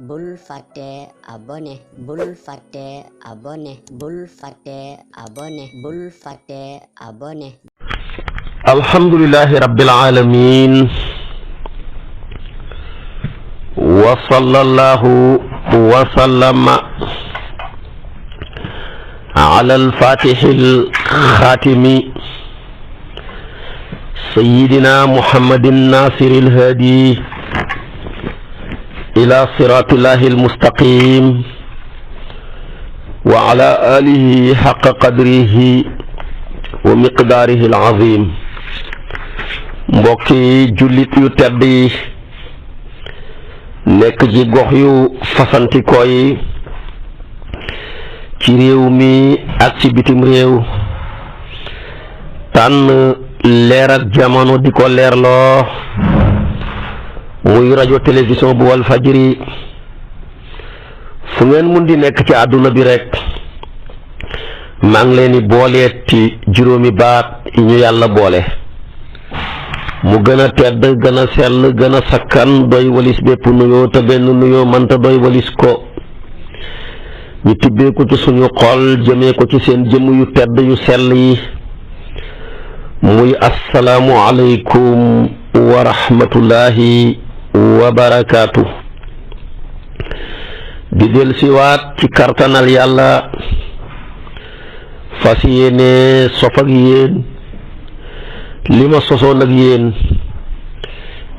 bul fàtte abonné bul fàtte abonné bul fàtte abonné bul fàtte abonné. alhamdulillahi rabbil alamin wa sallallahu wa sallama ala al-fatihil khatimi sayyidina muhammadin nasiril hadi ila siratillahil mustaqim wa ala alihi haqqa qadrihi wa miqdarihil azim. mbokki jullit yu tedd yi nekk ci gox yu fasantikoo yi ci réew mi ak ci bitim réew tànn leer ak jamono di ko leerloo muy rajo télévision bu wal fajri fu ngeen mun di nekk ci àdduna bi rek maa ngi leen di booleeti juróomi baat yi ñu yàlla boole mu gën a tedd gën a sell gën a sakkan doy walis bépp nuyoo te benn nuyoo mënta doy walis ko ñu tibbee ko ci suñu xol jëmee ko ci seen jëmm yu tedd yu sell yi muy assalaamu aleykum wa rahmatullahi wa barakaatu. di del siwaat ci kartanal yàlla fas yéene sof ak yéen li ma sosoon ak yéen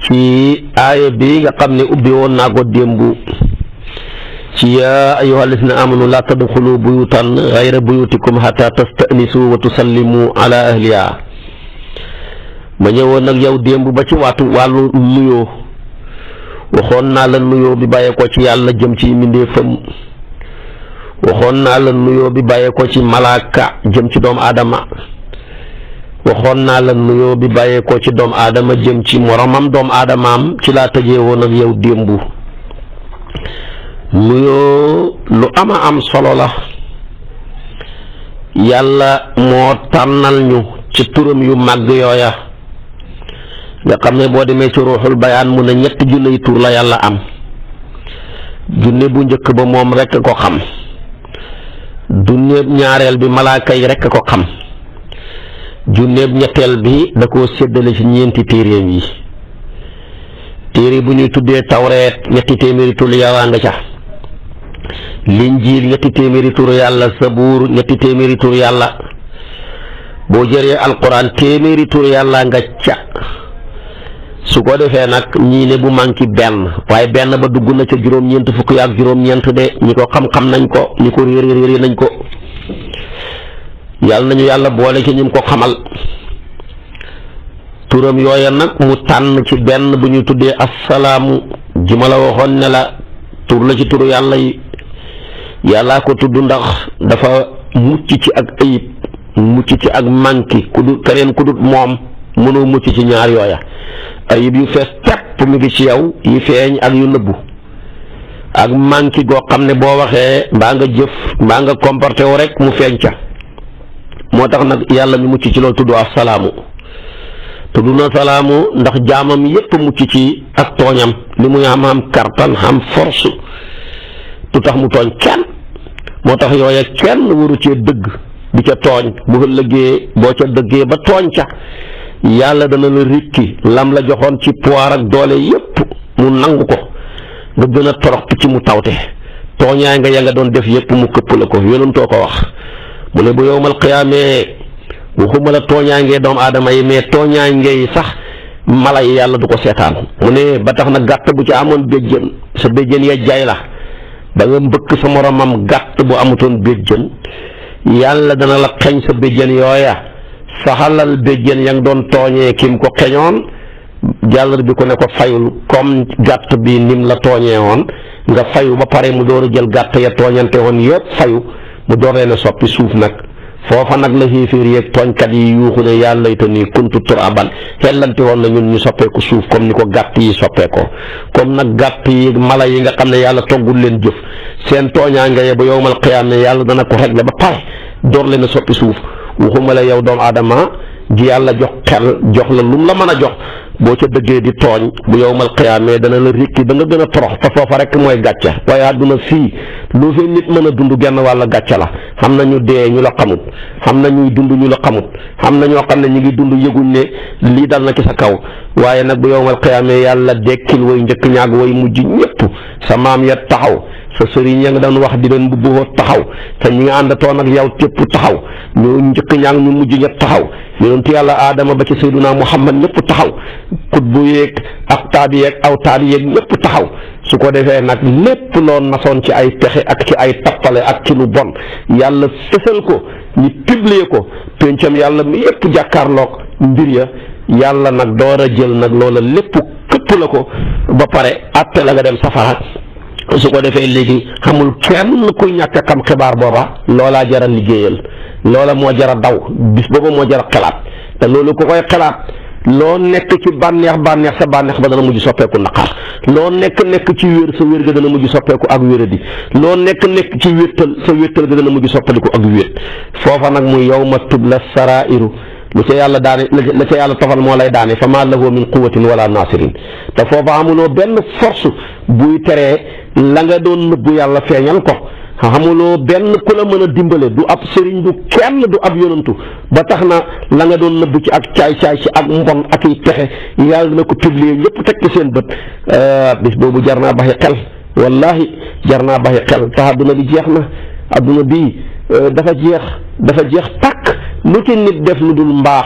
ci aaya bi nga xam ne ubbi woon naa ko démb ci yaa ayyuha alladina amanu la tadxulu buyutan gayra buyutikum hatta tastanisu wa tusallimu ala ahliha ma ñëwoon nag yow démb ba ci wàllu nuyoo waxoon naa la nuyoo bi bàyyee ko ci yàlla jëm ci mbindeefam waxoon naa la nuyoo bi bàyyee ko ci malaaka jëm ci doomu aadama waxoon naa la nuyoo bi bàyyee ko ci doomu aadama jëm ci moromam doomu aadamaam ci laa tëjee woon ak yow démb nuyoo lu ama am solo la yàlla moo tànnal ñu ci turam yu màgg yooya nga xam ne boo demee ci ruuxul bayaan mu ne ñetti junne tur la yàlla am junne bu njëkk ba moom rekk ko xam junneeb ñaareel bi malaaka yi rekk ko xam junneeb ñetteel bi da koo séddale ci ñeenti téeréem yi téere bu ñuy tuddee tawreet ñetti téeméeri tur yàlla nga ca linjiil ñetti téeméeri tur yàlla sabuur ñetti téeméeri tur yàlla boo jëree alquran téeméeri tur yàlla nga ca su ko defee nag ñii ne bu manqué benn waaye benn ba dugg na ca juróom-ñeent fukk ak juróom-ñeent de ñi ko xam-xam nañ ko ñi ko réer nañ ko yàlla nañu yàlla boole ci ñim ko xamal turam yooya nag mu tànn ci benn bu ñu tuddee assalaamu ji ma la waxoon ne la tur la ci turu yàlla yi yàllaa ko tudd ndax dafa mucc ci ak ayib mucc ci ak manqué ku dul keneen ku dul moom mënoo mucc ci ñaar yooya ayib yu fees tepp mi ngi ci yow yi feeñ ak yu nëbbu ak manqué goo xam ne boo waxee mbaa nga jëf mbaa nga comporté wu rek mu feeñ ca moo tax nag yàlla mi mucc ci loolu tudd assalaamu tudd na salaamu ndax jaamam yépp mucc ci ak tooñam li muy am kartan am force du tax mu tooñ kenn moo tax yooya kenn waru cee dëgg di ca tooñ bu ëllëgee boo ca dëggee ba tooñ ca yàlla dana la rikki lam la joxoon ci pouvoir ak doole yépp mu nangu ko nga gën a torox ci mu tawte tooñaay nga ya nga doon def yépp mu këpp la ko yonentoo ko wax mu ne bu yowmal qiyaamee waxuma la tooñaangee doomu aadama yi mais tooñaangee sax mala yi yàlla du ko seetaan mu ne ba tax na gàtt bu ci amoon béjjën sa béjjën ya jay la ba nga mbëkk sa moromam gàtt bu amutoon béjjën yàlla dana la xeñ sa béjjën yooya saxalal béjjën ya nga doon tooñee kim ko xeñoon jàllar bi ko ne ko fayul comme gàtt bi nim la tooñee woon nga fayu ba pare mu door a jël gàtt ya tooñante woon yëpp fayu mu door leen a soppi suuf nag foofa nag la xéeféer yeeg tooñkat yi yuuxu ne yàlla layta nii kuntu turaban xellante woon na ñun ñu soppeeku suuf comme ni ko gàtt yi soppeekoo comme nag gàtt yi mala yi nga xam ne yàlla toggul leen jëf seen tooñaange ye ba yowmal qiyaam ne yàlla dana ko régler ba pare door leen a soppi suuf waxuma la yow doomu aadama ji yàlla jox xel jox la lum la mën a jox boo ca dëggee di tooñ bu yowmal qiyaamee dana la rékki da nga gën a torox te foofa rek mooy gàcce waaye àdduna fii lu fi nit mën a dund genn wàll gàcce la xam na ñu dee ñu la xamut xam na ñuy dund ñu la xamut xam na ñoo xam ne ñu ngi dund yëguñ ne lii dal na ci sa kaw waaye nag bu yowmal qiyaamee yàlla dekkil way njëkk ñaag way mujj ñëpp sa maam ya taxaw sa sëriñ ya nga doon wax di leen mbubboo taxaw te ñi nga àndatoon ak yow tépp taxaw ñu njëkk ñaag ñu mujj ña taxaw yonentu yàlla aadama ba ci sayduna muhammad ñëpp taxaw kutbu yeeg ak taabi yeeg aw taabi yeeg ñëpp taxaw su ko defee nag lépp loo nasoon ci ay pexe ak ci ay tappale ak ci lu bon yàlla fësal ko ñu publier ko péncam yàlla mi yëpp jàkkaarloog mbir ya yàlla nag door a jël nag loola lépp këpp la ko ba pare àtte la nga dem safara su ko defee léegi xamul kenn kuy ñàkk a xam xibaar booba loolaa jara liggéeyal loola moo jara daw bis booba moo jara xalaat te loolu ku koy xalaat loo nekk ci bànneex sa bànneex ba dana mujj soppeeku naqar loo nekk ci wér sa wér ga dana mujj soppeeku ak wéradi loo nekk ci wéttal sa wéttal ga dana mujj soppaliku ak wét foofa nag muy yawma tubla sarairu lu ca yàlla daane la ca yàlla tofal moo lay daane fa maa lahu min quwatin wala nasirin te foofa amuloo benn force buy teree la nga doon nëbbu yàlla feeñal ko xamuloo benn ku la mën a dimbale du ab sëriñ du kenn du ab yonantu ba tax na la nga doon nëbbu ci ak caay-caay ci ak mbon ak i pexe yàlla dina ko publier ñëpp teg ci seen bët bis boobu jar naa baxi xel wallahi jar naa baxi xel tax adduna bi jeex na adduna bi dafa jeex tàkk lu ci nit def lu dul mbaax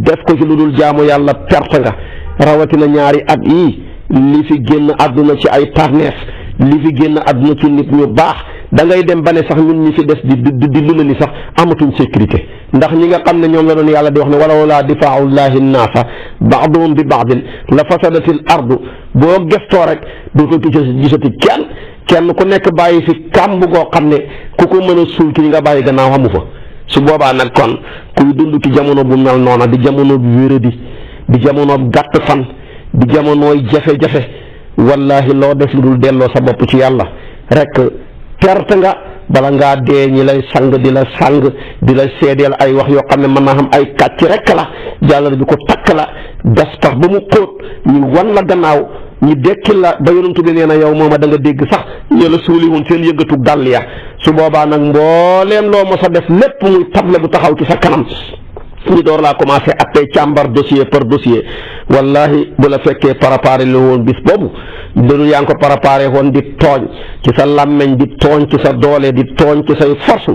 def ko ci lu dul jaamu yàlla perte nga rawatina ñaari at yii li fi génn adduna ci ay tànneef li fi génn adduna ci nit ñu baax da ngay dem ba ne sax ñun ñi fi des di lu ni sax amatuñ sécurité ndax ñi nga xam ne ñoom la doon yàlla di wax ne walaw laa difaaullahi nnaasa baaduhum bi baadin la fasadatil ardu boo gestoo rek dootoo gisati kenn ku nekk bàyyi fi kàmb goo xam ne ku ko mën a suul ki nga bàyyi gannaaw xamu fa su boobaa nag kon kuy dund ci jamono bu mel noona di jamono bu wéradi di jamono gàtt fan di jamonooy jafe-jafe wallahi loo def lu dul delloo sa bopp ci yàlla rek perte nga bala ngaa dee ñi lay sang di la seedeel ay wax yoo xam ne mën naa xam ay kàcc rek la jàllale bi ko takk la gas tax ba mu xóot ñu wan la gannaaw ñu dekkil la ba yonantu bi nee na yow mooma da nga dégg sax ñu la suuli woon seen yëngatu dàll ya su boobaa nag mbooleem loo mos a def lépp muy table bu taxaw ci sa kanam ñu door laa commencé attey càmbar dossier par dossier wallahi bu la fekkee préparé la woon bis boobu loolu yaa ngi ko préparé woon di tooñ ci sa làmmeñ di tooñ ci sa doole di tooñ ci say force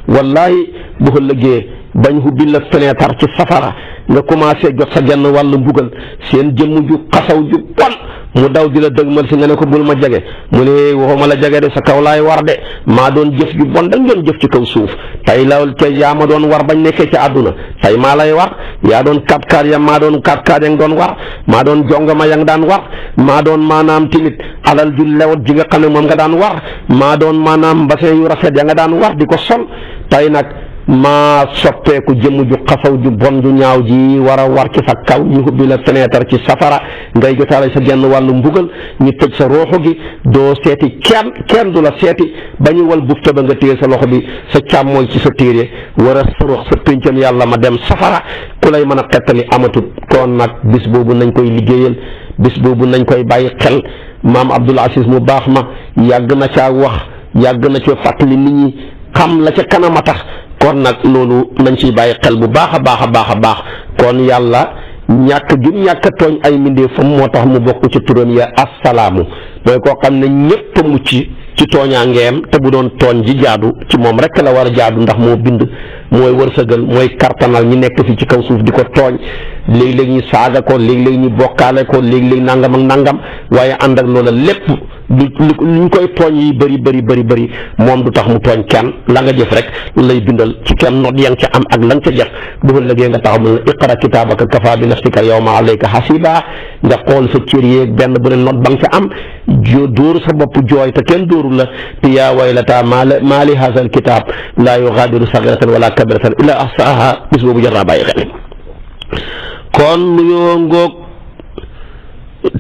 wallahi bu ko lëggee bañ hubbi la fenêtre ci safara nga commencé jot sa genn wàllu mbugal seen jëmm ju xasaw ju bon mu daw di la dëgmal si nga ne ko bul ma jege mu ne waxuma la jege de sa kaw laay war de maa doon jëf ju bon dañ doon jëf ci kaw suuf tey la te yaa ma doon war bañ nekkee ci àdduna tey maa lay war yaa doon katkaar ya maa doon katkaar ya nga doon war maa doon jongama ya nga daan war maa doon maanaam timit alal ju lewat ji nga xam ne moom nga daan war maa doon maanaam mbasin yu rafet ya nga daan war di ko sol tey nag maa soppeeku jëmm ju xasaw ju bon ju ñaaw ji war a war ci sa kaw ñu ubbi la fenêtre ci safara ngay jotaale sa genn wàllu mbugal ñu tëj sa rooxu gi doo seeti kenn du la seeti ba ñu wal bufta ba nga téye sa loxo bi sa càmmooy ci sa téere war a sorox sa péncam yàlla ma dem safara ku lay mën a xettali amatut kon nag bis boobu nañ koy liggéeyal bis boobu nañ koy bàyyi xel maam Abdul Aziz mu baax ma yàgg na caa wax yàgg na caa fàttali nit ñi xam la ca kanam a tax kon nag loolu nañ ciy bàyyi xel bu baax a baax kon yàlla ñàkk gi ñàkk a tooñ ay mbindeefam moo tax mu bokk ci turam ya assalaamu mooy koo xam ne ñëpp a mucc ci tooñaangeem te bu doon tooñ ji jaadu ci moom rek la war a jaadu ndax moo bind mooy wërsëgal mooy kartanal ñi nekk fi ci kaw suuf di ko tooñ léeg-léeg ñu saaga ko léeg-léeg ñu bokkaale ko léeg-léeg nangam ak nangam waaye ànd ak loola lépp luñ koy tooñ yi bëri moom du tax mu tooñ kenn la nga jëf rek lay bindal ci kenn not ya nga ca am ak la nga ca jëf bu ëllëgee nga taxaw mu ne iqra kitaabaka kafaa bi nafsika yawma alayka hasiba nga xool sa cër yeeg benn bu ne not ba nga ca am dóor sa bopp jooy te kenn dóorul la te yaa waylata maa li haazal kitaab laa yugaadiru saghiratan wala kabiratan illa ahsaaha bis boobu jar naa bàyyi xel kon nuyoo ngoog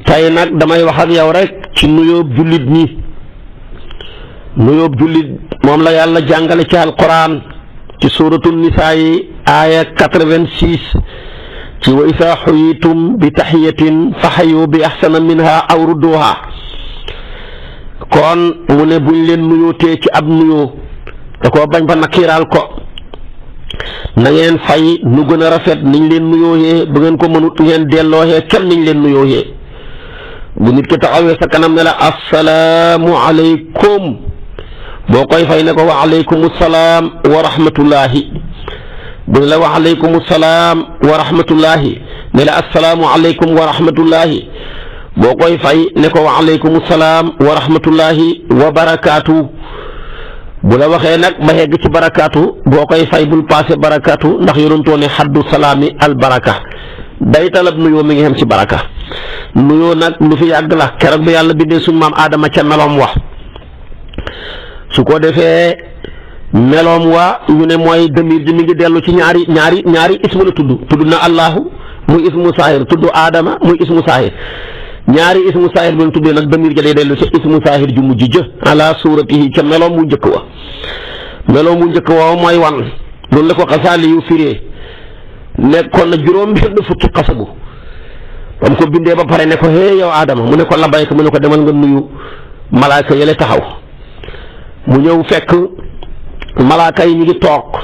tey nag damay wax ak yow rek ci nuyoob jullit ñi nuyoob jullit moom la yàlla jàngale ci alquran ci suratul nisaa yi aaya 86 ci wa isaa xuyitum bi taxiyatin fa xayu bi axsana minha aw rudduha kon mu ne buñ leen nuyootee ci ab nuyoo da koo bañ ba nakiraal ko na ngeen fay nu gën a rafet niñ leen nuyooyee bu ngeen ko mënut ngeen dellooxee kenn niñ leen nuyooyee bu nit ki taxawee sa kanam ne la assalaamu aleykum boo koy fay ne ko wa aleykum salaam wa rahmatullahi bu ne la wa aleykum salaam wa rahmatullahi ne la assalaamu aleykum wa rahmatullahi boo koy fay ne ko wa aleykum salaam wa rahmatullahi wa barakaatu bu la waxee nag ba yegg ci barakaatu boo koy fay bul paase barakaatu ndax yonentoo ne xaddu salaami al baraka day talab nuyoo mi ngi xem ci baraka nuyoo nag lu fi yàgg la keroog bi yàlla bindee suñu maam Adama ca meloom wax su ko defee meloom wa ñu ne mooy demir ji mi ngi dellu ci ñaari ismu la tudd na Allahu muy ismu saahir tudd Adama muy ismu saahir ñaari ismu saahir bi ñu tuddee nag demir ja day dellu ci ismu saahir ju mujj jë ala suuratihi ca meloom mu njëkk wa meloom mu njëkk wa mooy wan loolu la ko xasaali yu firee nekkoon na juróom benn fukki xasabu bam ko bindee ba pare ne ko hee yow Adama mu ne ko labayka mu ne ko demal nga nuyu malaaka yële taxaw mu ñëw fekk malaaka yi ñu ngi toog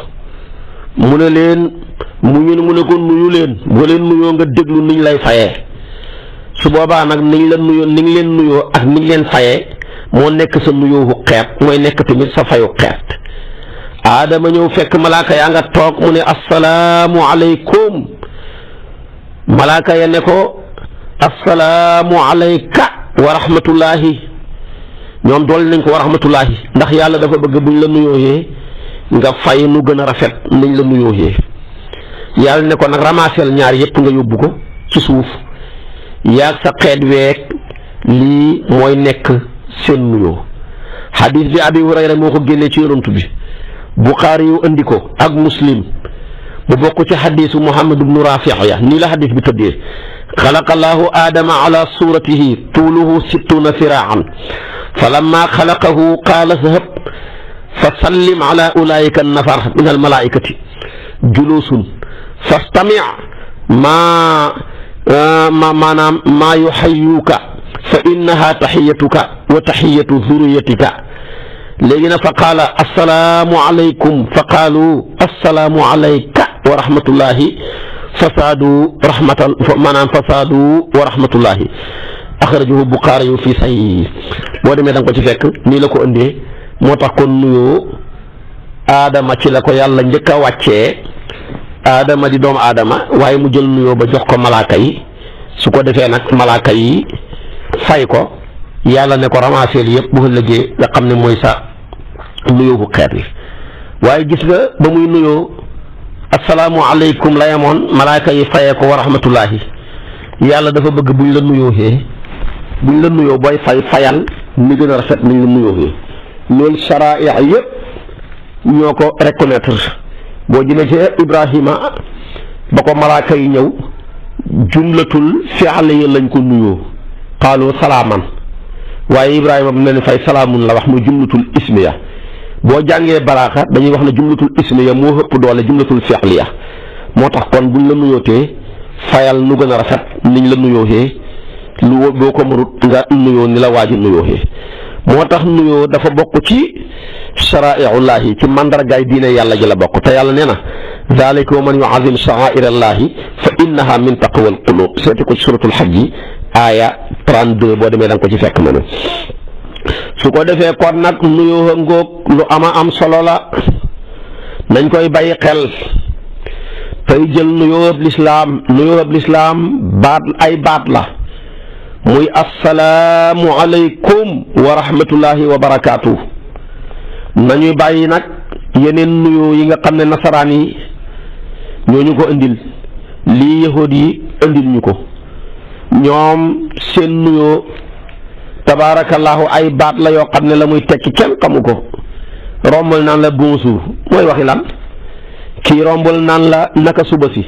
mu ne leen mu ne ko nuyu leen boo leen nuyoo nga déglu niñ lay fayee su boobaa nag niñ la nuyoo niñ leen nuyoo ak niñ leen fayee moo nekk sa nuyoo xeet mooy nekk tamit sa fayu xeet Adama ñëw fekk malaaka yaa nga toog mu ne assalaamu aleykum malaaka ya ne ko assalaamu aleyka wa rahmatullahi ñoom dool nañ ko wa rahmatullahi ndax yàlla dafa bëgg buñ la nuyooyee nga fay nu gën a rafet niñ la nuyooyee yàlla ne ko nag ramassel ñaar yépp nga yóbbu ko ci suuf yaag sa xeet weeg lii mooy nekk seen nuyoo xadiis bi Abi Hurayra moo ko génnee ci yonent bi Buxaari yu andi ko ak Muslim bu bokk ci xadiisu Muhammad ibnu Rafi' ya nii la xadiis bi tëddee xalaqa allahu aadama ala suratihi tuuluhu sittuna siraan falamma xalaqahu qaala zahab fa sallim ala ulaika nafar min almalaikati julusun fastami' maanaam maa yuxayyuka fa innaha taxiyatuka wa taxiyatu zurriyatika léegi nag fa qaala assalaamu aleykum fa qaalu assalaamu aleyka wa rahmatullahi fasaadu rahmatan maanaam fasaadu wa rahmatullahi axrajahu Buxaari yu fi sahih boo demee da nga ko ci fekk nii la ko indee moo tax kon nuyoo aadama ci la ko yàlla njëkk a wàccee aadama di doomu aadama waaye mu jël nuyoo ba jox ko malaaka yi su ko defee nag malaaka yi fay ko yàlla ne ko ramasseel yëpp bu ëllëgee nga xam ne mooy sa nuyoo bu xeet yi waaye gis nga ba muy nuyoo assalaamu aleykum la yemoon malaaka yi fayee ko wa rahmatullahi yàlla dafa bëgg buñ la nuyoo booy fayal ni gën a rafet niñ la nuyooxee loolu sharaaya yëpp ñoo ko reconnaître boo jëlee ci Ibrahima ba ko malaaka yi ñëw jumlatul fi'l yi lañ ko nuyoo qaalu salaaman waaye Ibrahima bu ne ni fay salaamun la wax muy jumlatul ismiya boo jàngee balaaxa dañuy wax ne jumlatul ismiya moo ëpp doole jumlatul fi'liya moo tax kon buñ la nuyootee fayal nu gën a rafet niñ la nuyooxee lu boo ko mënut nga nuyoo ni la waaji nuyooxee moo tax nuyoo dafa bokk ci sharaa'ullahi ci mandargaay diine yàlla ji la bokk te yàlla nee na zaalika wa man yu'azzim sha'aa'irallahi fa innaha min taqwal qulub seeti ko ci suratul hajj aaya 32 boo demee da nga ko ci fekk noonu su ko defee kon nag nuyoo ngoog lu ama am solo la nañ koy bàyyi xel tey jël nuyoo lislaam baat ay baat la muy assalaamu aleykum wa rahmatullahi wa barakaatu nañuy bàyyi nag yeneen nuyoo yi nga xam ne nasaraan yi ñooñu ko indil lii yahuud yi indil ñu ko ñoom seen nuyoo tabaarakallaahu ay baat la yoo xam ne la muy tekki kenn xamu ko rombal naan la bonjour mooy waxi lan kii rombal naan la naka suba si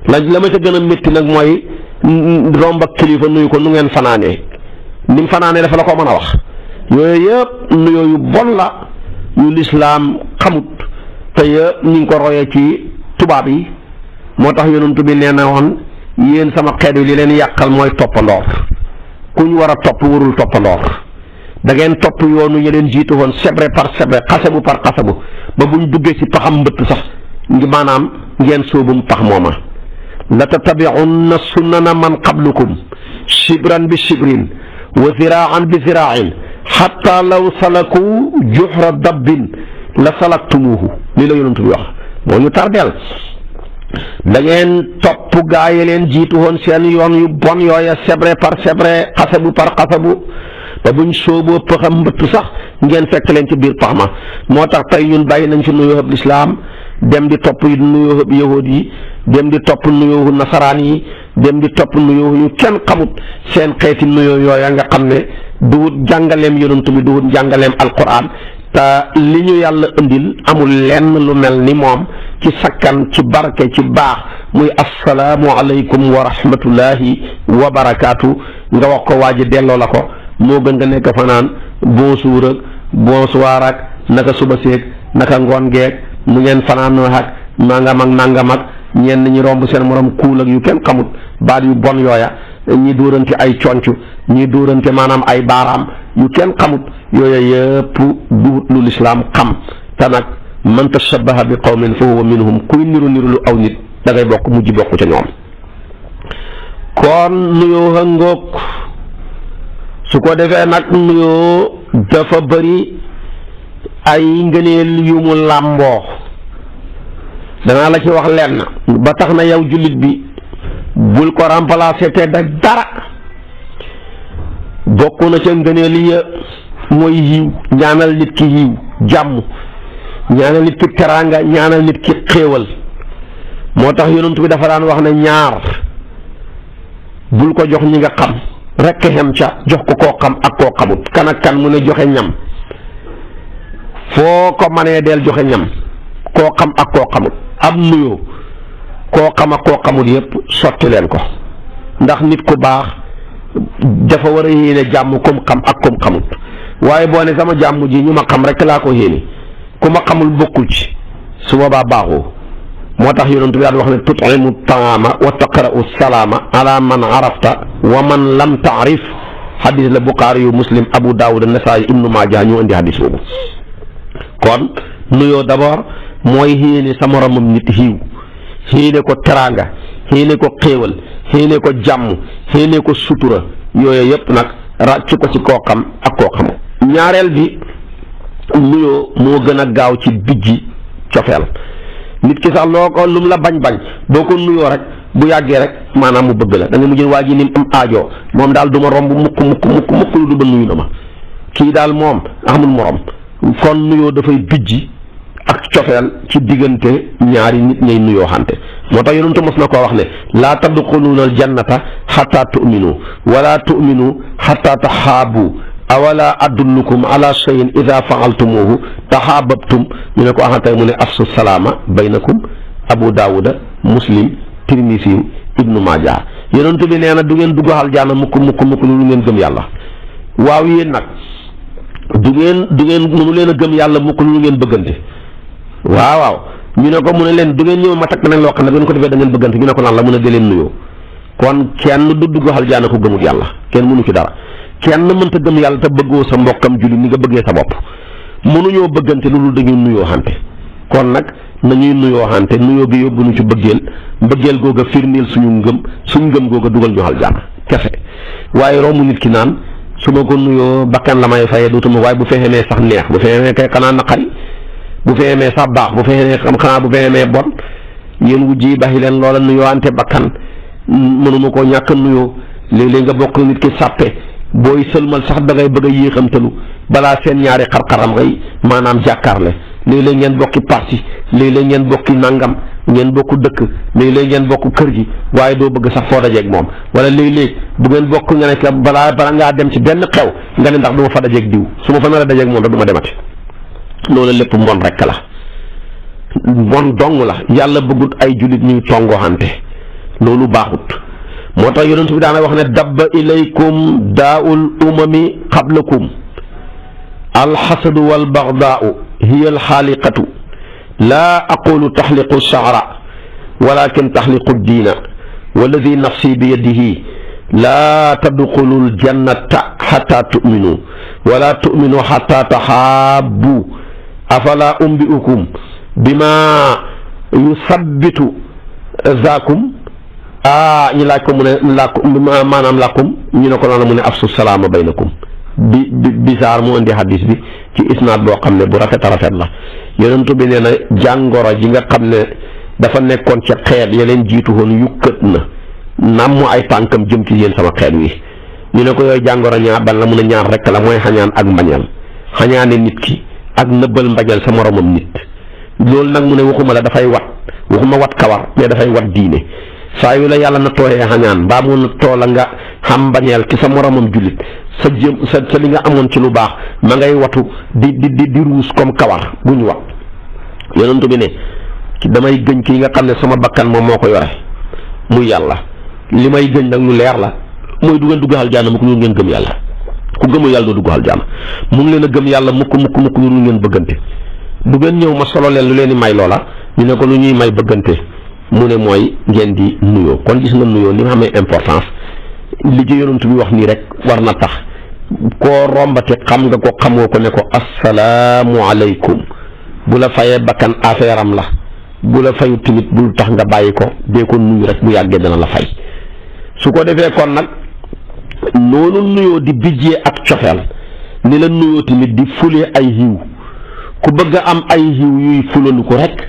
la ma ca gën a métti nag mooy romb ak kilifa nuyu ko nu ngeen fanaanee ni mu fanaanee dafa la ko mën a wax yooyu yëpp nuyoo yu bon la yu lislaam xamut te yëpp ñu ngi ko royee ci tubaab yi moo tax yonent bi nee na woon yéen sama xeet wi li leen yàqal mooy toppandoor ku ñu war a topp warul toppandoor da ngeen topp yoonu ñu leen jiitu woon sebre par sebre xasabu par xasabu ba buñ duggee ci paxam mbëtt sax ngi maanaam ngeen sóobum pax mooma la tattabi'unna sunnana man qablukum shibran bi shibrin wa ziraan bi ziraain xatta law salaku juxra dabbin la salaktumuuhu lii la yonent bi wax moo ñu tardeel da ngeen topp gaa yi leen jiitu woon seen yoon yu bon yooya sebre par sebre xasabu par xasabu ba buñ sooboo paxam mbëtt sax ngeen fekk leen ci biir pax ma moo tax tey ñun bàyyi nañ fi nuyoo ab lislaam dem di topp nuyoo ab yahuud yi dem di topp nuyoo nasaraan yi dem di topp nuyoo ñu kenn xamut seen xeeti nuyoo yooya nga xam ne duwut jàngaleem yonent bi duwut jàngaleem alquran te li ñu yàlla indil amul lenn lu mel ni moom ci sakkan ci barke ci baax muy assalaamu aleykum wa rahmatullahi wa barakaatu nga wax ko waa ji delloo la ko moo gën nga nekk fanaan bonjour ak bonsoir ak naka suba seeg naka ngoon geeg mu ngeen fanaan ak nangam ak nangam ak ñenn ñi romb seen morom kuul ak yu kenn xamut baat yu bon yooya ñi dóorante ay conc ñi dóorante maanaam ay baaraam yu kenn xamut yooya yëpp duut lu lislaam xam te nag man tashabbaha bi qawmin fa huwa minhum kuy niru lu aw nit da ngay bokk mujj bokk ca ñoom kon nuyoo hëngoog su ko defee nag nuyoo dafa bëri ay ngëneel yu mu làmboo danaa la ci wax lenn ba tax na yow jullit bi bul ko remplacer te da dara bokk na ca ngëneel ya mooy yiw ñaanal nit ki yiw jàmm ñaanal nit ki teraanga ñaanal nit ki xéewal moo tax yonent bi dafa daan wax ne ñaar bul ko jox ñi nga xam rekk xem ca jox ko koo xam ak koo xamut kan ak kan mu ne joxe ñam foo ko manee del joxe ñam koo xam ak koo xamut am nuyoo koo xam ak koo xamut yépp sotti leen ko ndax nit ku baax dafa war a yéene jàmm kum xam ak kum xamut waaye boo ne sama jàmm ji ñu ma xam rek laa ko yéene ku ma xamul bokkul ci su boobaa baaxoo moo tax yonent bi daal wax ne tut'imu taama wa taqra'u salaama ala man arafta wa man lam taarif xadis la Buxaari yu Muslim Abu Daawud Nasaayi Ibnu Maaja ñu indi xadis boobu kon nuyoo d'abord mooy xéene sa moromam nit xiiw xéene ko teraanga xéene ko xéewal xéene ko jàmm xéene ko sutura yooyu yëpp nag ràcc ko ci koo xam ak koo xamu ñaareel bi nuyoo moo gën a gaaw ci bijji cofeel nit ki sax loo ko lum la bañ-bañ boo ko nuyoo rek bu yàggee rek maanaam mu bëgg la da nga mujj waa ji ni mu am aajoo moom daal du ma romb mukk lu du ba nuyu na ma kii daal moom amul morom kon nuyoo dafay bijji ak cofeel ci diggante ñaari nit ñay nuyoo xante moo tax yonentu mos na koo wax ne laa tadxuluuna al jannata xataa tu'minu wala tu'minu xataa taxaabu awala adullukum ala cheyin ida faaltumuhu taxaababtum ñu ne ko axantay mu ne afsu salaama baynakum Abu Daawuda Muslim Tirmisi Ibnu Maaja yonent bi nee na du ngeen dugg aljanna mukk lu ngeen gëm yàlla waaw yéen nag du ngeen mënu leen a gëm yàlla mukk lu ngeen bëggante waaw ñu ne ko mu ne leen du ngeen ñëw ma takk nañ loo xam ne ngeen ko defee da ngeen bëggante ñu ne ko lan la mun a leen nuyoo kon kenn du dugg aljanna ko gëmut yàlla kenn mënu ci dara kenn mënta gëm yàlla te bëggoo sa mbokkam julli ni nga bëggee sa bopp mënuñoo bëggante lu dul dañuy nuyoo xante kon nag nañuy nuyoo xante nuyoo gi yóbbu ñu ci mbëggeel googa firndeel suñu ngëm googa dugal ñu aljanna kese waaye romb nit ki naan su ma ko nuyoo bakkan la may fayee dootuma waaye bu fexemee sax neex bu fexemee kay xanaa naqari bu fexemee sax baax bu fexemee xanaa bu fexemee bon yéen wujj yi baxi leen loola nuyoo ante bakkan mënuma koo ñàkk nuyoo léeg-léeg nga bokk nit ki sàppe booy sëlmal sax da ngay bëgg a yéexamtalu balaa seen ñaari xar-xaram ngay maanaam jàkkaarle léeg-léeg ngeen bokki parti léeg-léeg ngeen bokki nangam ngeen bokku dëkk léeg-léeg ngeen bokk kër gi waaye doo bëgg sax foo dajeeg moom wala léeg-léeg bu ngeen bokk nga ne balaa ngaa dem ci benn xew nga ne ndax du ma fa dajeeg diw su ma fa nar a dajeeg moom rek du ma demati loolu lépp mbon rek la mbon dong la yàlla bëggut ay jullit ñuy tongoxante loolu baaxut moo tax yonent bi daana wax ne dabba ilaykum daaul umami qablakum alxasadu walbaxdaau hiya alxaaliqatu laa aqulu taxliqu shara walakin taxliqu diina walladi nafsi bi yadihi laa tadxulu ljannata xata tuminu wala tuminu xata taxaabu afala umbiukum bima yusabbitu zaakum ñu laaj ko mu ne maanaam làkkum ñu ne ko noonu mu ne afsu salaama baynakum bisaar mu indi hadis bi ci isnaad boo xam ne bu rafet a rafet la yonentu bi nee na jàngoro ji nga xam ne dafa nekkoon ca xeet ya leen jiitu woon yukkat na namm ay tànkam jëm ci yéen sama xeet wi ñu ne ko yooyu jàngoro ñaar ban la mun a ñaar rek la mooy xañaan ak mbañal xañaane nit ki ak nëbbal mbañal sa moromam nit loolu nag mu ne waxuma la dafay waxuma wat kawar mais dafay wat diine saa yu la yàlla na tooyee xañaan mbaa mu na toola nga xam mbañeel ci sa moromam jullit sa li nga amoon ci lu baax ma ngay watu di ruus comme kawar bu ñu wat yonentu bi ne damay gëñ ki nga xam ne sama bakkan moom moo ko yore muy yàlla li may gëñ nag lu leer la mooy du ngeen dugg aljaana mukk ñu ngeen gëm yàlla ku gëmul yàlla doo dugg aljaana mu ngi leen a gëm yàlla mukk ñu ngeen bëggante du ngeen ñëw ma solo leen lu leen di may loola ñu ne ko lu ñuy may bëggante mu ne mooy ngeen di nuyoo kon gis nga nuyoo ni nga xamee importance li ci yonent bi wax nii rek war na tax koo rombate xam nga ko xamoo ko ne ko assalaamu aleykum bu la fayee bakkan affaire am la bu la fayu tamit bul tax nga bàyyi ko dee ko nuyu rek bu yàggee dana la fay su ko defee kon nag noonu nuyoo di bijjee ak cofeel ni la nuyoo tamit di fulee ay yiw ku bëgg a am ay yiw yuy fulalu ko rek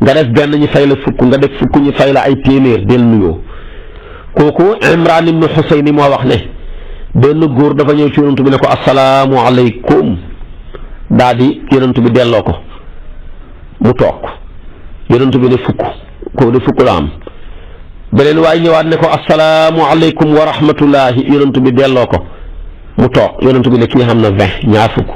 nga def benn ñu fay la fukk nga def fukk ñu fay la ay téeméer del nuyoo kooku Imran ibnu Xuseyn moo wax ne benn góor dafa ñëw ci yonent bi ne ko assalaamu aleykum daa di yonent bi delloo ko mu toog yonent bi ne fukk kooku de fukk la am beneen waaye ñëwaat ne ko assalaamu aleykum wa rahmatullahi yonent bi delloo ko mu toog yonent bi ne kii xam na 20 ñaar fukk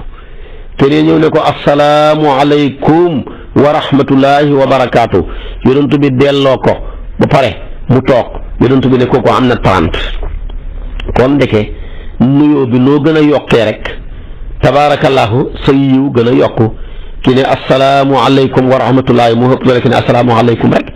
keneen ñëw ne ko assalaamu aleykum wa rahmatullahi wa barakaatu yonent bi delloo ko ba pare mu toog yonent bi ne kooku am na 30 kon ndeke nuyoo bi noo gën a yokkee rek tabaarakallahu sa yiw gën a yokku ki ne assalaamu aleykum wa rahmatullahi moo ëpp doole ki ne assalaamu aleykum rek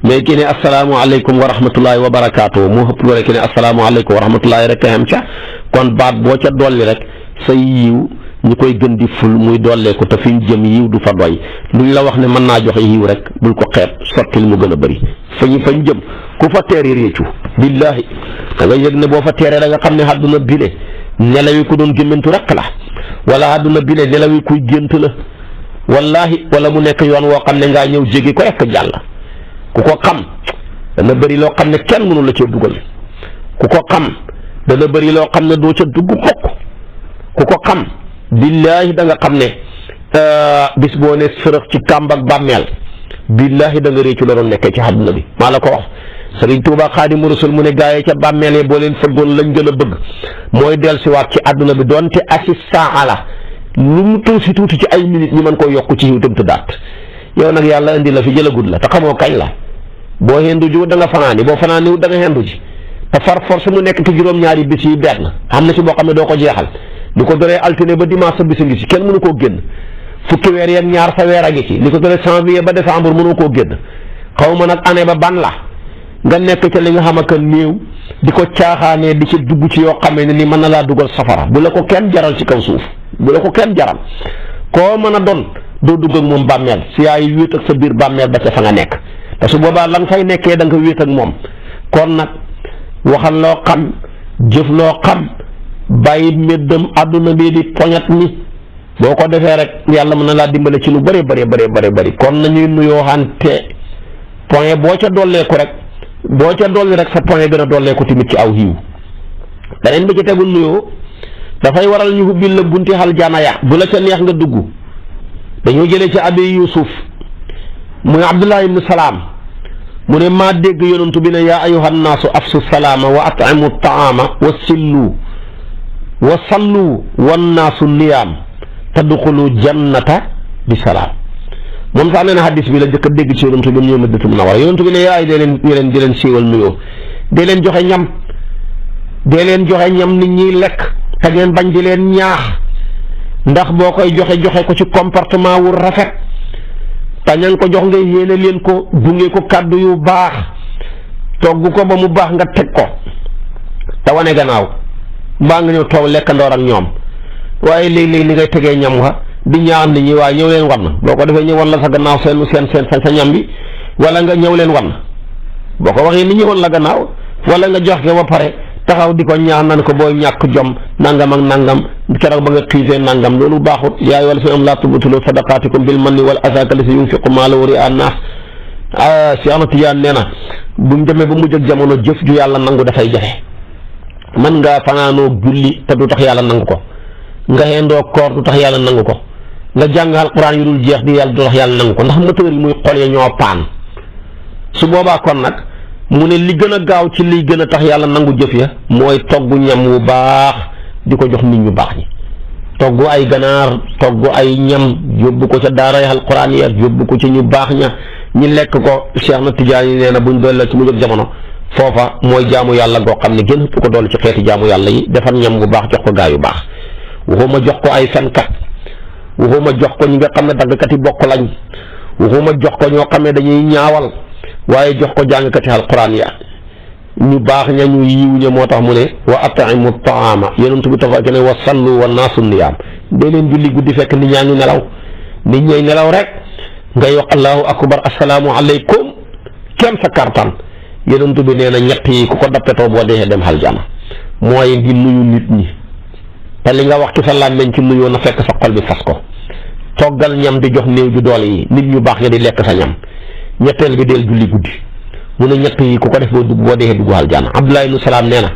mais ki ne assalaamu aleykum wa rahmatullahi wa barakaatu moo ëpp doole ki ne assalaamu aleykum wa rahmatullahi rek am ca kon baat boo ca dolli rek sa yiw ñu koy gën di ful muy dolleeku te fi ñu jëm yiw du fa doy luñ la wax ne mën naa joxe yiw rek bul ko xeeb sottil mu gën a bëri fañ jëm ku fa teeri réccu billaahi da nga yëg ne boo fa teeree da nga xam ne àdduna bile nelaw yi ku doon gémmantu rek la wala àdduna bile nelaw yi kuy gént la wallaahi wala mu nekk yoon woo xam ne ngaa ñëw jéggi ko rek jàll ku ko xam dana bëri loo xam ne kenn mënu la cee dugal ku ko xam dana bëri loo xam ne doo ca dugg mukk ku ko xam billaahi da nga xam ne bis boo ne sërëx ci kàmb ak bàmmeel billaahi da nga réccu la doon nekkee ci àdduna bi maa la ko wax Sëriñ Tuubaa Xaadimu Rasuul mu ne gaayee ca bàmmeel boo leen fëggoon lañ gën a bëgg mooy dellusiwaat ci àdduna bi doonte assistant la lu mu tuuti ci ay minutes ñu mën koo yokk ci yiw tam tëddaat yow nag yàlla indi la fi jëlagul la te xamoo kañ la boo hendu ji da nga fanaani boo fanaani da nga hendu ji te far force mu nekk ci juróom-ñaari bis yi benn am na ci boo xam ne doo ko jeexal li ko doree altine ba dimanche sa bis a ngi ci kenn mënu koo génn fukki weer yeeg ñaar sa weer a ngi ci li ko doree janvier ba décembre mënu koo génn xaw ma nag année ba ban la nga nekk ca li nga xam ak néew di ko caaxaanee di ci dugg ci yoo xamee ne ni mën na laa dugal safara bu la ko kenn jaral ci kaw suuf bu la ko kenn jaral koo mën a doon doo dugg ak moom bàmmeel si yaay wéet ak sa biir bàmmeel ba ca fa nga nekk te su boobaa la nga fay nekkee da nga wéet ak moom kon nag waxal loo xam jëf loo xam bàyyi méddam àdduna bi di poñat ni boo ko defee rek yàlla mën na laa dimbale ci lu bëri kon nañuy nuyoo xante point boo ca dolleeku rek boo ca dolli rek sa point gën a dolleeku tamit ci aw yiw beneen bi ci tegul nuyoo dafay waral ñu ubbil la bunti aljana ya bu la ca neex nga dugg dañoo jëlee ci abi yusuf muy abdullah ibnu salaam mu ne maa dégg yonantu bi ne yaa ayuha nnaasu afsu salaama wa at'imu taama wa sillu wa sallu wannaasu niyaam tadxulu jannata bi salaam moom sax nee na hadis bi la jëkk a dégg ci yonantu bi ñëw Madinatu Munawwara yonantu bi ne yaay dee leen siiwal nuyoo dee leen joxe ñam nit ñiy lekk te ngeen bañ di leen ñaax ndax boo koy joxe ko ci comportement wu rafet tañan ko jox nga yéene leen ko gunge ko kàddu yu baax togg ko ba mu baax nga teg ko te wane gannaaw mbaa nga ñëw toog lekkandoor ak ñoom waaye léeg-léeg li ngay tegee ñam nga di ñaan nit ñi waaye ñëw leen wan boo ko defee ñëw wan la sa gannaaw seen sa ñam bi wala nga ñëw leen wan boo ko waxee nit ñi wan la gannaaw wala nga jox ko ba pare taxaw di ko ñaan nan ko booy ñàkk jom nangam ak nangam keroog ba nga xiisee nangam loolu baaxut yaa ayyuhal lazina aamanu laa tubtilu sadaqaatikum bil manni wal azaa kallazii yunfiqu maalahu ri'aa an-naas Cheikh Ahmad Tidiane nee na bu ñu demee ba mujj ak jamono jëf ju yàlla nangu dafay jafe mën ngaa fanaanoo julli te du tax yàlla nangu ko nga xendoo koor du tax yàlla nangu ko nga jàng alquran yu dul jeex di yàlla du tax yàlla nangu ko ndax moteur yi muy xol ya ñoo paan su boobaa kon nag mu ne li gën a gaaw ci liy gën a tax yàlla nangu jëf ya mooy togg ñam wu baax di ko jox nit ñu baax ñi togg ay ganaar togg ay ñam yóbbu ko ca daaray alquran ya yóbbu ko ci ñu baax ña ñi lekk ko Cheikh na Tidiane yi nee na buñ doon la ci mujj ak jamono foofa mooy jaamu yàlla goo xam ne gën ëpp ko dool ci xeeti jaamu yàlla yi defar ñam bu baax jox ko gaa yu baax waxuma jox ko ay fenkat waxuma jox ko ñi nga xam ne daggkat yi bokk lañ waxuma jox ko ñoo xam ne dañuy ñaawal waaye jox ko jàngkati alquran ya ñu baax ña ñu yiw ña moo tax mu ne wa at'imu taama yonent bi tafa ne wa sallu wa naasu niyaam dee leen julli guddi fekk nit ñaa ngi nelaw nit ñooy nelaw rek ngay wax allahu akbar assalaamu aleykum kem sa kartan yonent bi nee na ñett yi ku ko dappetoo boo dee dem aljana mooy di nuyu nit ñi te li nga wax ci sa làmmeñ ci nuyoo na fekk sa xol bi fas ko toggal ñam di jox néew ju doole yi nit ñu baax nga di lekk sa ñam ñetteel bi deel julli guddi mu ne ñett yi ku ko def boo dee dugg aljana Abdullah ibn Salaam nee na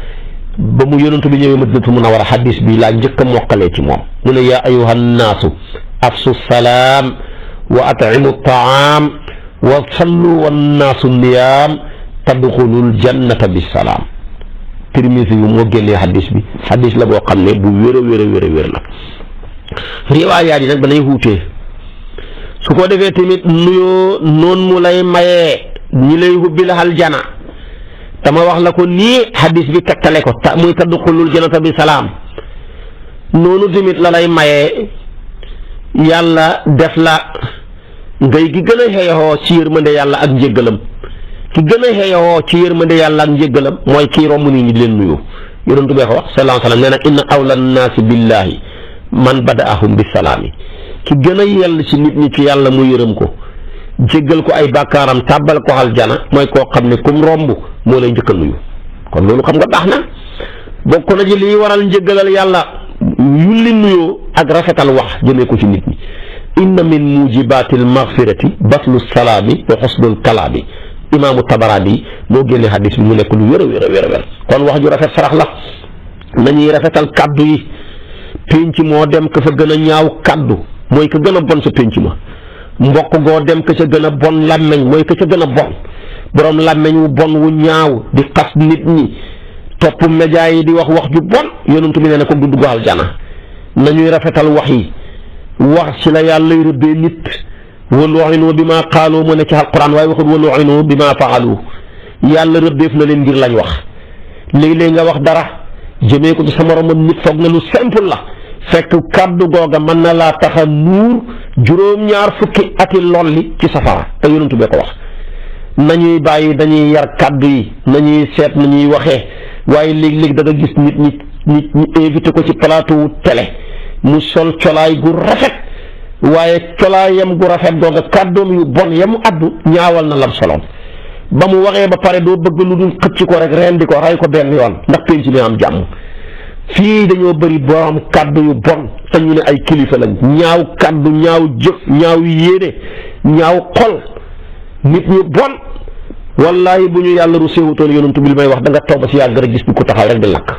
ba mu yonent bi ñëwee Madinatu Munawwara xadis bi laa njëkk a mokkalee ci moom mu ne yaa ayyuha nnaasu afsu salaam wa at'imu taam wa sallu wannaasu niyaam tadxulul jannata bisalaam Tirmisi yu moo génnee xadis bi xadis la boo xam ne bu wér a wér a wér a wér la riwaayaat yi nag danay wuutee su ko defee tamit nuyoo noonu mu lay mayee ñi lay hubbil aljana dama wax la ko nii xadis bi tegtale ko muy tadxulul jannata bisalaam noonu tamit la lay mayee yàlla def la ngay gi gën a xeeyoo ci yërmande yàlla ak njéggalam ki gën a xeeyoo ci yërmande yàlla ak njéggalam mooy kii romb nit ñi di leen nuyu yonent bee ko wax sallallahu alayhi wa sallam nee na inna awla nnaasi billahi man badaahum bisalaami ki gën a yell ci nit ñi ci yàlla mu yërëm ko jéggal ko ay bàkkaaram tàbbal ko aljana mooy koo xam ne kum romb moo lay njëkk a nuyu kon loolu xam nga baax na bokk na ci liy waral njéggalal yàlla yulli nuyoo ak rafetal wax jëmee ko ci nit ñi inna min mujibatil maghfirati baslu salaami wa xusnul kalaami imaamu Tabaraani moo génne hadis bi mu nekk lu wér a wér a wér a wér kon wax ju rafet sarax la nañuy rafetal kaddu yi pénc moo dem ka fa gën a ñaaw kaddu mooy ka gën a bon sa pénc ma mbokk goo dem ka ca gën a bon làmmeñ mooy ka ca gën a bon borom làmmeñ wu bon wu ñaaw di xas nit ñi topp média yi di wax wax ju bon yonent bi nee na ko du dugg aljana nañuy rafetal wax yi wax ci la yàlla rëbbee nit wa lu'inu bi ma qaalu mu ne ci alquran waaye waxul wa lu'inu bi ma faalu yàlla rëbbeef na leen ngir lañ wax léeg-léeg nga wax dara jëmee ko ci sa moromam nit foog na lu simple la fekk kàddu googa mën na laa tax a nuur juróom-ñaar fukki ati lolli ci safara te yonent bee ko wax nañuy bàyyi dañuy yar kàddu yi nañuy seet nañuy waxee waaye léeg-léeg da nga gis nit ñi invité ko ci plateau télé mu sol colaay gu rafet waaye colaayam gu rafet googa kàddoom yu bon yamu addu ñaawal na lam soloon ba mu waxee ba pare doo bëgg lu dul xëcc ko rek rendi ko ray ko benn yoon ndax penc mi am jàmm fii dañoo bëri borom kàddu yu bon te ñu ne ay kilifa lañ ñaaw kàddu ñaaw jëf ñaaw yéene ñaaw xol nit ñu bon wallahi bu ñu yàlla ruseewutoon yonent bi li may wax da nga toog ba si yàgg rek gis bi ko taxaw rek di lakk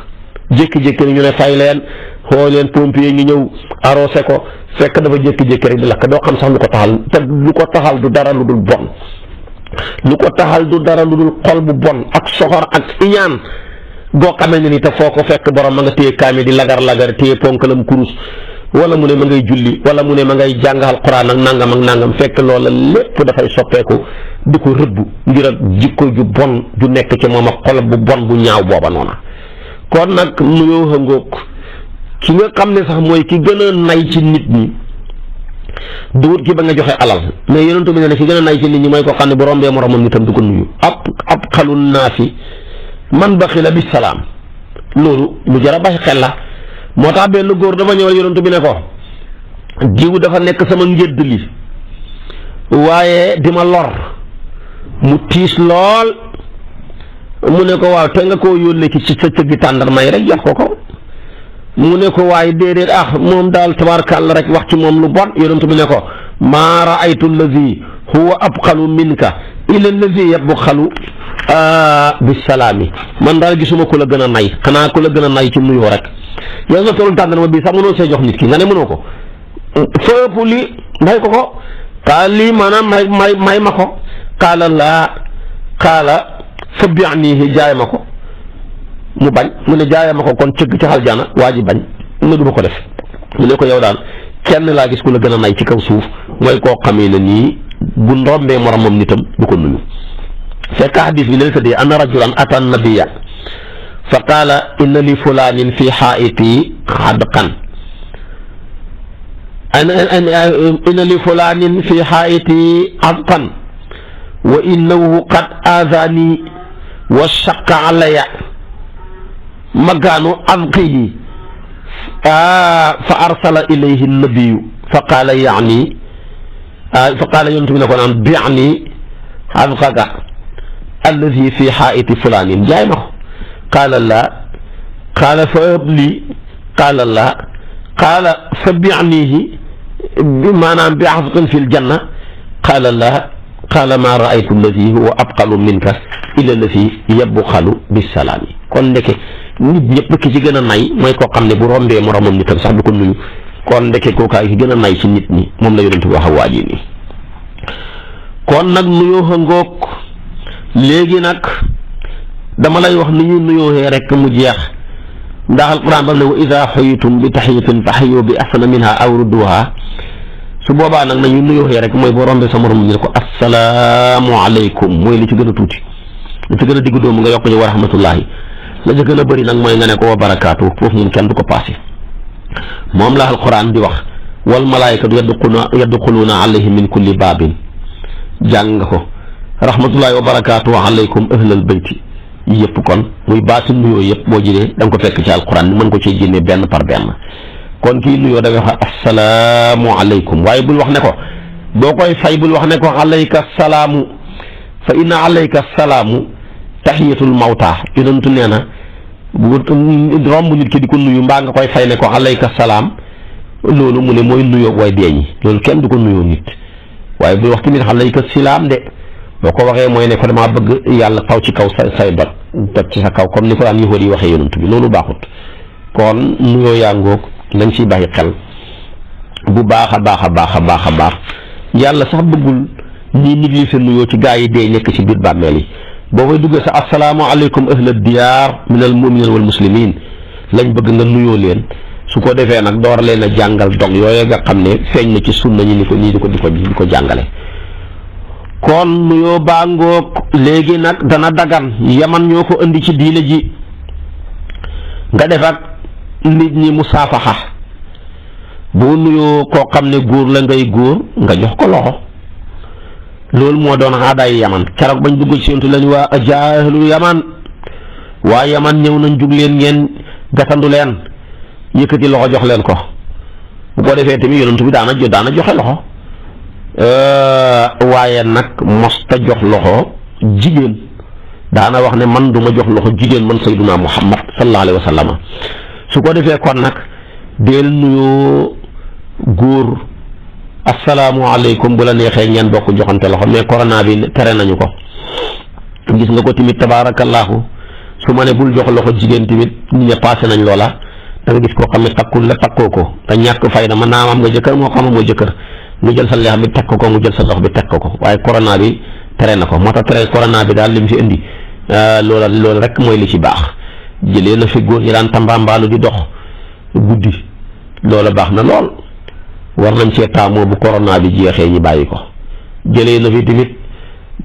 jékki-jékki ni ñu ne fay leen xoo leen pompier ñu ñëw arrosé ko fekk dafa jékki-jékki rek di lakk doo xam sax lu ko taxal te lu ko taxal du dara lu dul bon lu ko taxal du dara lu dul xol bu bon ak soxor ak iñaan boo xamee ne ni te foo ko fekk borom ma nga téye kaami di lagar-lagar téye ponkalam kurus wala mu ne ma ngay julli wala mu ne ma ngay jàng alquran ak nangam fekk loola lépp dafay soppeeku di ko rëbb ngir ak jikko ju bon ju nekk ci moom ak xol bu bon bu ñaaw booba noona kon nag nuyoo xëngoog ki nga xam ne sax mooy ki gën a nay ci nit ñi duwut ki ba nga joxe alal mais yonent bi ne ki gën a nay ci nit ñi mooy ko xam ne bu rombee moromam nitam du ko nuyu ab xalun naasi man baxila bi salaam loolu lu jar a bàyyi xel la. moo tax benn góor dafa ñëwal yonent bi ne ko diw dafa nekk sama ngédd li waaye di ma lor mu tiis lool mu ne ko waaw te nga koo yónnee ci sa cëggi tàndarma yi rek jox ko mu ne ko waaye déedéet moom daal tabaarkàlla rek wax ci moom lu bon yonent bi ne ko maa raaytu allazi huwa abxalu minka ila allazi yabxalu bisalaami man daal gisuma ku la gën a nay xanaa ku la gën a nay ci nuyoo rek yow nga tollu tàndarma bii sax mënoo see jox nit ki nga ne mënoo ko fépp li may ko kaal lii maanaam may ma ko kaala laa kaala fa bi'nihi jaay ma ko mu bañ mu ne jaay ma ko kon cëgg ci aljana waa ji bañ mu du ma ko def mu ne ko yow daal kenn laa gis ku la gën a nay ci kaw suuf mooy koo xamee ne nii bu ndombee moromam nitam du ko nuyu fekk hadis bi leen tëddee anna rajulan ata nabiya fa qaala inna li fulaanin fi xaa'iti xadqan inna li fulaanin fi xaa'iti xadqan wa innahu qad aazani wa shaqqa alaya makaanu adqihi fa arsala ilayhi nabiyu fa qaala yaani fa qaala yonent bi ne ko naan bi'ni adqaka alladi fi xaa'iti fulaanin jaay ma ko qaala laa qaala fa ëb lii qaala laa qaala fa bi'nihi maanaam bi adqin fi ljanna qaala laa qaala maa raaytu alladi huwa abqalu minka illa alladi yabxalu bisalaami kon ndeke nit ñëpp ki ci gën a nay mooy koo xam ne bu rombee moromam nitam sax du ko nuyu kon ndeke kookaay ki gën a nay ci nit ñi moom la yonent bi wax a waaji nii kon nag nuyoo xangoog léegi nag dama lay wax ni ñu nuyooxee rek mu jeex ndax alquran bam ne wa ida xuyitum bi taxiyatin fa xayu bi ahsana minha aw rudduha su boobaa nag nañu nuyooxee rek mooy boo rombee sa morom ñu ne ko assalaamu aleykum mooy li ci gën a tuuti li ci gën a diggu doomu nga yokk ñu wa rahmatullahi la ca gën a bëri nag mooy nga ne ko wa barakaatu foofu moom kenn du ko passé moom la alquran di wax wal malaayikatu yadxuluuna alayhim min kulli baabin jàng nga ko rahmatullahi wa barakaatu alaykum ahlal bayti yëpp kon muy baati nuyoo yëpp boo jëlee da nga ko fekk ci alquran ni mën ko cee génne benn par benn kon kii nuyoo da ngay wax assalaamu aleykum waaye bul wax ne ko boo koy fay bul wax ne ko alayka salaamu fa inna alayka salaamu tahiyatul mawta yonentu nee na bu romb nit ki di ko nuyu mbaa nga koy fay ne ko alayka salaam loolu mu ne mooy nuyoo way deeñi loolu kenn du ko nuyoo nit waaye bul wax tamit alayka salaam de boo ko waxee mooy ne ko damaa bëgg yàlla taw ci kaw say dot ci sa kaw comme ni ko daan yahuud yi waxee yonent bi loolu baaxut kon nuyoo yaa ngoog nañ ciy bàyyi xel bu baax a baax a baax a baax a baax yàlla sax bëggul ñii négligé nuyoo ci gaa yi dee nekk ci biir bàmmeel yi boo koy duggee sa assalaamu aleykum ahla diyaar min al muminin wal muslimin lañ bëgg nga nuyoo leen su ko defee nag door leen a jàngal dog yooyu nga xam ne feeñ na ci sunna ñi ni ko nii di ko jàngale kon nuyoo baa ngoog léegi nag dana dagan yaman ñoo ko indi ci diine ji nga def ak nit ñi musaafaxa boo nuyoo koo xam ne góor la ngay góor nga jox ko loxo loolu moo doon aadaay yaman keroog bañ dugg ci yontu lañ waa jaahilul yaman waa yaman ñëw nañ jug leen ngeen gatandu leen yëkkati loxo jox leen ko bu ko defee tamit yonent bi daana joxe loxo waaye nag mosta jox loxo jigéen daana wax ne man duma jox loxo jigéen man sayyiduna muhammad sallallahu alayhi wa sallam su ko defee kon nag deel nuyoo góor asalaamualeykum bu la neexee ngeen bokk joxante loxo mais corona bi tere nañu ko gis nga ko tamit tabaarakallaahu su ma ne bul jox loxo jigéen tamit ñu ne passé nañ loola da nga gis koo xam ne takkul la takkoo ko te ñàkk fayda mën naa am nga jëkkër moo xam moo jëkkër nga jël sa leex bi teg ko mu jël sa loxo bi teg ko waaye corona bi tere na ko moo tax tere corona bi daal lim fi indi loolu rek mooy li ci baax jëlee na fi góor ñi daan tambaambaalu di dox guddi loola baax na lool war nañ cee taamoo bu corona bi jeexee ñi bàyyi ko jëlee na fi tamit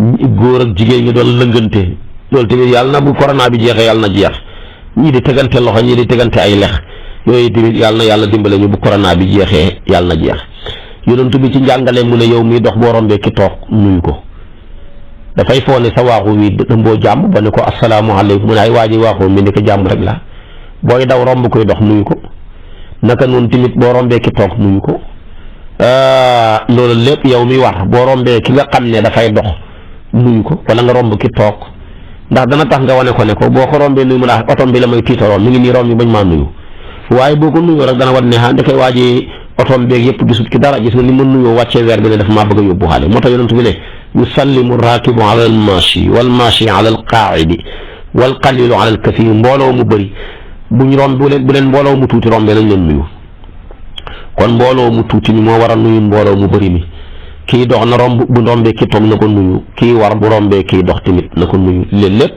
góor ak jigéen ñi doon lëngante loolu tamit yàlla na bu corona bi jeexee yàlla na jeex ñii di tegante loxo ñii di tegante ay lex yooyu tamit yàlla na yàlla dimbale ñu bu corona bi jeexee yàlla na jeex yonent bi ci njàngale mu ne yow miy dox boo rombee ki toog nuyu ko dafay foo ne sa waaxu wi dëmboo jàmm ba ne ko asalaamaaleykum mu ne ay waa ji waaxu mi ne ko jàmm rek la booy daw romb koy dox nuyu ko naka noonu tamit boo rombee ki toog nuyu ko loolu lépp yow mi war boo rombee ki nga xam ne dafay dox nuyu ko wala nga romb ki toog ndax dana tax nga wane ko ne ko boo ko rombee nuyu mu ndax otom bi la may tiitaroon mi ngi nii romb mi bañ maa nuyu waaye boo ko nuyoo rek dana wan ne ndekay waa ji otom beeg yëpp gisut ci dara gis nga ni ma nuyoo wàccee weer bi ne daf maa bëgg a yóbbu xaale moo tax yonent bi ne yusallimu raakibu ala al maashi wal maashi ala al qaa'idi wal qalilu ala al kathir mbooloo mu bëri buñ romb bu leen mbooloo mu tuuti rombee nañ leen nuyu kon mbooloo mu tuuti mi moo war a nuyu mbooloo mu bëri mi kii dox na romb bu rombee kii toog na ko nuyu kii war bu rombee kii dox tamit na ko nuyu leen lépp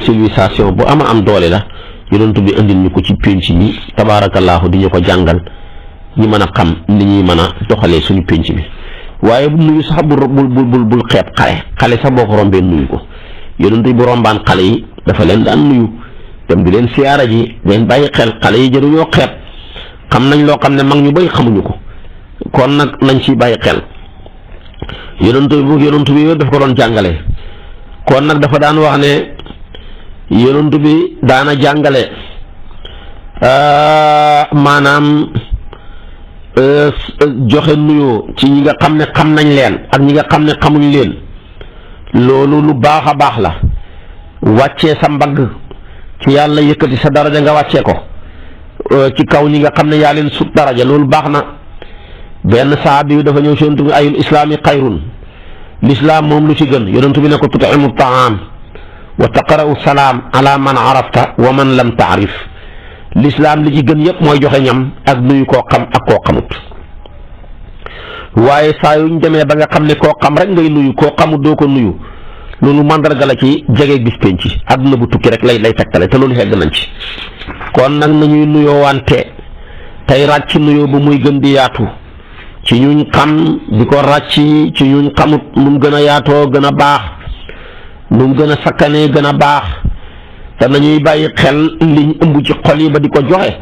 civilisation bu am doole la yonent bi indil ñu ko ci pénc mi tabaarakallaahu di ñu ko jàngal ñi mën a xam ni ñuy mën a doxalee suñu pénc mi waaye bu nuyu sax bul xeeb xale sax boo ko rombee nuyu ko yonent bi bu rombaan xale yi dafa leen daan nuyu dem di leen siyaara ji leen bàyyi xel xale yi jëruñoo xeeb xam nañ loo xam ne mag ñu bëri xamuñu ko kon nag nañ ci bàyyi xel yonent bi yooyu daf ko doon jàngale kon nag dafa daan wax ne yonent bi daana jàngale maanaam joxe nuyoo ci ñi nga xam ne xam nañ leen ak ñi nga xam ne xamuñ leen loolu lu baax a baax la wàccee sa mbagg ci yàlla yëkkati sa daraja nga wàccee ko ci kaw ñi nga xam ne yaa leen sut daraja loolu baax na benn saabi yu dafa ñëw si yonent bi ayul islaami xayrun lislaam moom lu ci gën yonent bi ne ko tut'imu taam wa taqra'u salaam ala man arafta wa man lam taarif lislaam li ci gën yëpp mooy joxe ñam ak nuyu koo xam ak koo xamut waaye saa yuñ demee ba nga xam ne koo xam rek ngay nuyu koo xamut doo ko nuyu loolu mandarga la ci jege bis penc àdduna bu tukki rek lay tegtale te loolu xegg nañ ci kon nag nañuy nuyoo wante tey ràcc nuyoo bu muy gën di yaatu ci ñuñ xam di ko ràcc ci ñuñ xamut nu mu gën a yaatoo gën a baax nu mu gën a sakkanee gën a baax te nañuy bàyyi xel liñ ëmb ci xol yi ba di ko joxe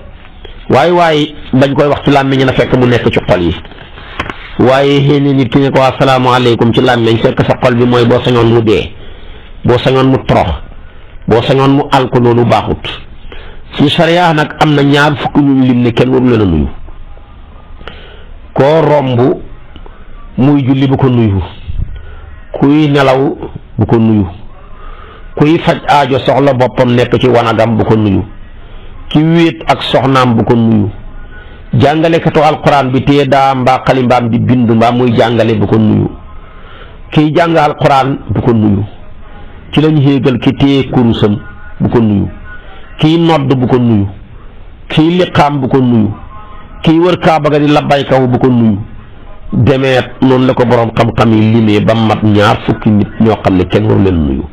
waaye bañ koy wax ci làmmiñ na fekk mu nekk ci xol yi waaye xéene nit ki ne ko asalaamaaleykum ci làmmiñ fekk sa xol bi mooy boo sañoon mu dee boo sañoon mu torox boo sañoon mu alko loolu baaxut ci sariya nag am na ñaar fukk ñu lim ne kenn waru leen a nuyu koo romb muy julli bu ko nuyu kuy nelaw bu ko nuyu kuy faj aajo soxla boppam nekk ci wanagam bu ko nuyu ki wéet ak soxnaam bu ko nuyu jàngalekatu alquran bi téye daa mbaa xalimbaam di bind mbaa muy jàngale bu ko nuyu kiy jàng alquran bu ko nuyu ci lañ xéegal ki téye kurusam bu ko nuyu kiy nodd bu ko nuyu kiy liqaam bu ko nuyu kiy wër kaaba ga di labbaykaw bu ko nuyu demeet noonu la ko boroom xam-xam yi limee ba mat ñaar fukki nit ñoo xam ne kenn waru leen a nuyu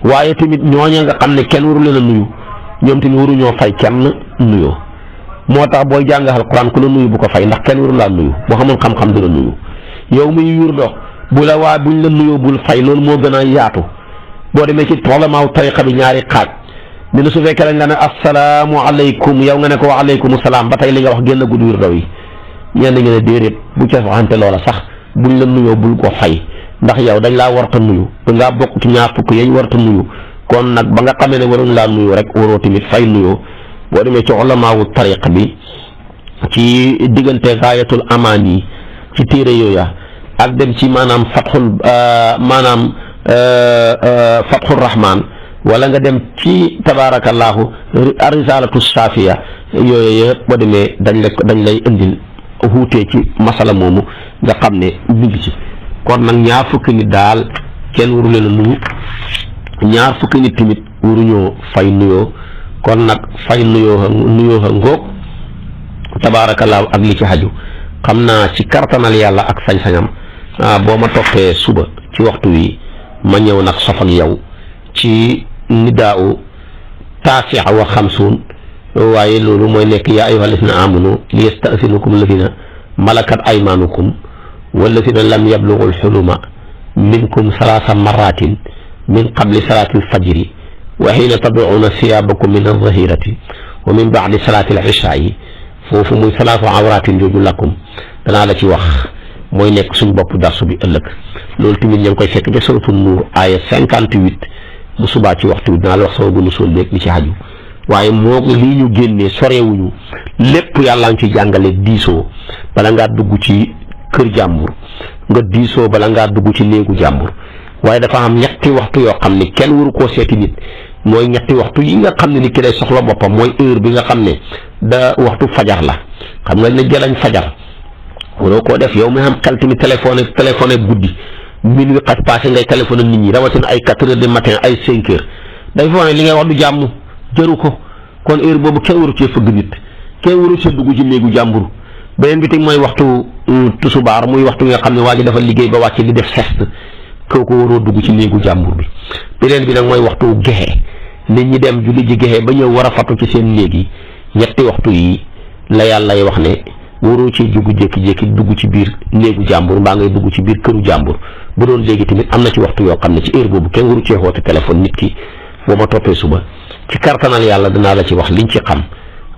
waaye tamit ñooña nga xam ne kenn waru leen a nuyu ñoom tamit waruñoo fay kenn nuyoo moo tax booy jàng alquran ku la nuyu bu ko fay ndax kenn waru laa nuyu boo xamul xam-xam du la nuyu yow muy wirdo bu la waa buñ la nuyoo bul fay loolu moo gën a yaatu boo demee ci ulamaaw tariqa bi ñaari xaaj ne na su fekkee lañ la ne assalaamu aleykum yow nga ne ko wa aleykum salaam ba tey li nga wax génn gudd wirdo yi ñenn ñi ne déedéet bu ca waxante loola sax buñ la nuyoo bul ko fay ndax yow dañ laa warta nuyu da ngaa bokk ci ñaar fukk yañ warta nuyu kon nag ba nga xamee ne waruñ laa nuyu rek waroo tamit fay nuyoo boo demee ci ulamaawu tariqa bi ci diggante gaayatul amaan yi ci téere yooya ak dem ci maanaam fatxul rahmaan wala nga dem ci tabaarakallaahu arisalatu saafiya yooyu yëpp boo demee dañ lay indil wuutee ci masala moomu nga xam ne mi ngi ci kon nag ñaar fukki nit daal kenn waru leen a nuyu ñaar fukki nit tamit waruñoo fay nuyoo kon nag fay nuyoo xa ngóog tabaarakallaahu ak li ci xaju xam naa ci kartanal yàlla ak sañ-sañam boo ma toppee suba ci waxtu wi ma ñëw nag sof ak yow ci nidaa'u taasi'a wa xamsuun waaye loolu mooy nekk yaa ayyuha llazina amanu li yasta'zinukum alladina malakat aymaanukum walladina lam yablugu alxuluma minkum salaasa marratin min qabli salaati alfajri wa xiina tad'uuna siyaabakum min alzahirati wa min ba'di salaati al-ishaa'i foofu muy salaasu awraatin jooju lakum danaa la ci wax mooy nekk suñ bopp darsu bi ëllëg loolu tamit ñu ngi koy fekk ca suratul Nuur aaya 58 bu subaa ci waxtu bi dinaa la wax sama gënu sool beeg li ci xaju waaye moo lii ñu génnee sorewuñu lépp yàlla ngi ci jàngale diisoo bala ngaa dugg ci kër jàmbur nga diisoo bala ngaa dugg ci néegu jàmbur waaye dafa am ñetti waxtu yoo xam ne kenn waru koo seeti nit mooy ñetti waxtu yi nga xam ne ni ki lay soxla boppam mooy heure bi nga xam ne da waxtu fajar la xam nga ne jëlañ fajar waroo koo def yow mi xam xel tamit téléphoné guddi minuit xas passé ngay téléphoné nit ñi rawatina ay 4 heures du matin ay 5 heures day foog ne li ngay wax du jàmm jëru ko kon heure boobu kenn waru cee fëgg nit kenn waru cee dugg ci néegu jàmbur beneen bi tamit mooy waxtu tusubaar muy waxtu nga xam ne waa ji dafa liggéey ba wàcc di def xest kooku waroo dugg ci néegu jàmbur bi beneen bi nag mooy waxtu gexe nit ñi dem julli ji gexe ba ñëw war a fatu ci seen néeg yi ñetti waxtu yi la yàlla wax ne waroo ci dugg jékki-jékki dugg ci biir néegu jàmbur mbaa ngay dugg ci biir këru jàmbur bu doon léegi tamit am na ci waxtu yoo xam ne ci heure boobu kenn waru cee woote téléphone nit ki boo ma toppee suba ci kartanal yàlla danaa la ci wax liñ ci xam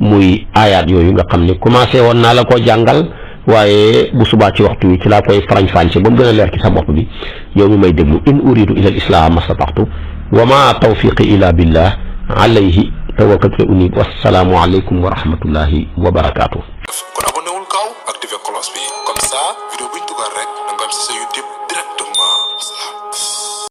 muy aayaat yooyu nga xam ne commencé woon naa la koo jàngal waaye bu subaa ci waxtu wi ci laa koy farañ-fànce ba mu gën a leer ci sa bopp bi yow mi may déglu in uridu ila al islaha mastataxtu wa ma tawfiqi illa billah alayhi tawakkaltu unib wassalaamu aleykum wa rahmatullahi wa barakaatu. kon abonné wul gaaw activé cloche bi comme ça vidéo bu ñu dugal rek da nga am si sa YouTube